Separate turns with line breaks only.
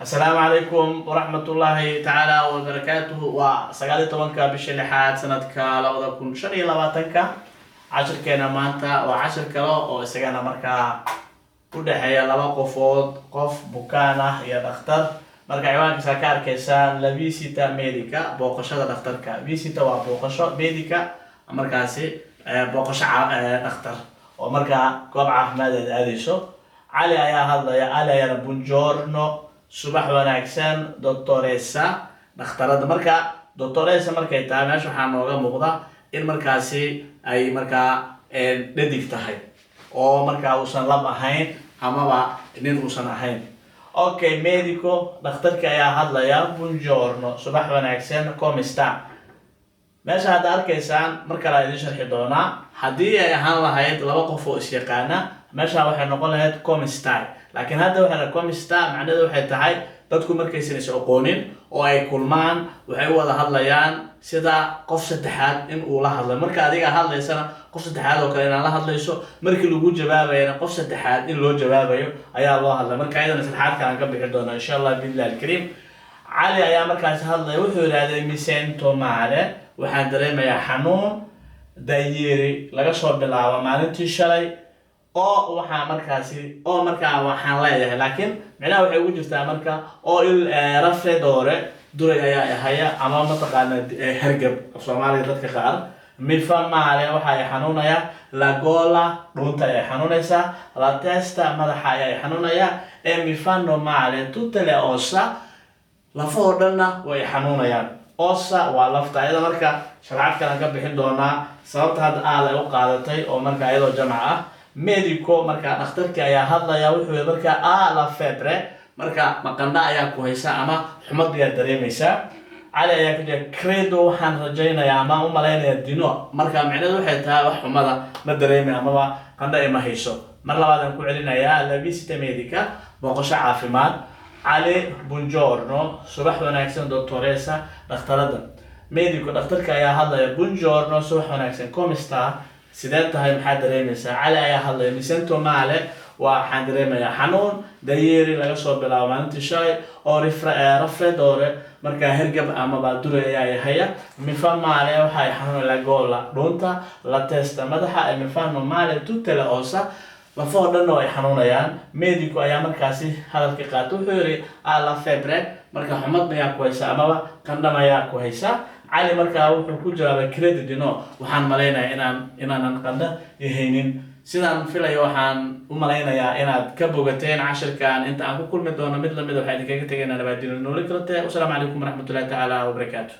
Asalaamu calaykum waraxmatullaahi tacaala wabarakaatuhu. Waa 19-ka bisha lixaad, sanadka 2025-ka. Cashirkeena maanta waa cashir kale oo isagana markaa u dhexeeya laba qofood, qof bukaan ah iyo dhakhtar. Marka ciwaankiisa ka arkaysaan, la visita medica, booqashada dhakhtarka. Visita waa booqasho, medica markaasi booqasho dhakhtar oo markaa goob caafimaad aad aadeyso. Cali ayaa hadlaya. Cali ayaana: "Buongiorno, subax wanaagsan, dottoressa," dhakhtarada. Marka dottoressa markay tahay, meesha waxaa nooga muuqda in markaasi ay markaa dhadig tahay oo markaa uusan lab ahayn amaba nin uusan ahayn. Okay, medico, dhakhtarki ayaa hadlaya: "Buongiorno, subax wanaagsan, come sta?" Meesha hadda arkaysaan, mar kale idin sharxi doonaa. Haddii ay ahaan lahayd laba qof oo isyaqaana, meesha waxay noqon lahayd "come stai", laakiin hadda waxay "come sta" macnaheedu waxay tahay dadku markaysan is aqoonin oo ay kulmaan, waxay u wada hadlayaan sida qof saddexaad in uu la hadlay. Marka adiga hadlaysana, qof saddexaad oo kale inaad la hadlayso, markii lagu jawaabayana, qof saddexaad in loo jawaabayo ayaa loo hadlay. Marka ayadana saddexaad kalaan ka bixi doona, insha Allah biidnillahi alkariim. Cali ayaa markaasi hadlaya. Wuxuu yidhahday: "Mi sento male," waxaan dareemayaa xanuun, "da ieri," laga soo bilaabo maalintii shalay. Oo waxaa markaasi oo markaa waxaan leeyahay, laakiin micnaha waxay ugu jirtaa marka oo il raffreddore, duray ayaa haya ama mataqaana hergab af Soomaaliga dadka qaar. "Mi fa male," waxa ay xanuunaya, "la gola," dhuunta ayay xanuunaysaa, "la testa," madaxa ayay xanuunaya, "e mi fanno male tutte le ossa," lafahoo dhanna way xanuunayaan. Ossa waa lafta. Ayada marka sharcad kalan ka bixin doonaa sababta hadda aad ay u qaadatay oo marka iyadoo jamac ah. Medico, marka dhakhtarkii ayaa hadlaya. Wuxuu yihi marka: "Ha la febbre?" Marka maqandha ayaa ku haysa ama xumad ayaad dareemaysaa? Cali ayaa ku jira: "Credo," waxaan rajaynayaa ama u malaynayaa, "di no." Marka micnaheedu waxay tahay wax xumada ma dareemay amaba qandha ima hayso. Mar labaad aan ku celinayaa: la visita medica, booqasho caafimaad. Cali: "Buongiorno, subax wanaagsan, dottoressa," dhakhtarada. Medico, dhakhtarka ayaa hadlaya: "Buongiorno, subax wanaagsan, come sta?" Sidee tahay, maxaa dareemaysaa? Cali ayaa hadlaya: "Mi sento male," waxaan dareemayaa xanuun, "da ieri," laga soo bilaabo maalintii shalay, oo raffreddore, markaa hergab amaba duray ayaa haya. "Mi fa male," waxay xanuun, "la gola," dhuunta, "la testa," madaxa, "e mi fanno male tutte le ossa," lafahoo dhanna ay xanuunayaan. Medico ayaa markaasi hadalkii qaatay. Wuxuu yidhi: "Ha la febbre?" Marka xumad mayaa ku haysa amaba qandha mayaa ku haysa? Cali markaa wuxuu ku jawaabay: "Credo di no," waxaan malaynayaa inaanan qandho yahaynin. Sidaan filayo, waxaan u malaynayaa inaad ka bogateen cashirkan. Inta aan ku kulmi doono mid lamid, waxaa idinkaga tegaynaa nabadgelyo, nooli kalate. Wasalaamu calaykum waraxmatullahi tacaala wabarakaatu.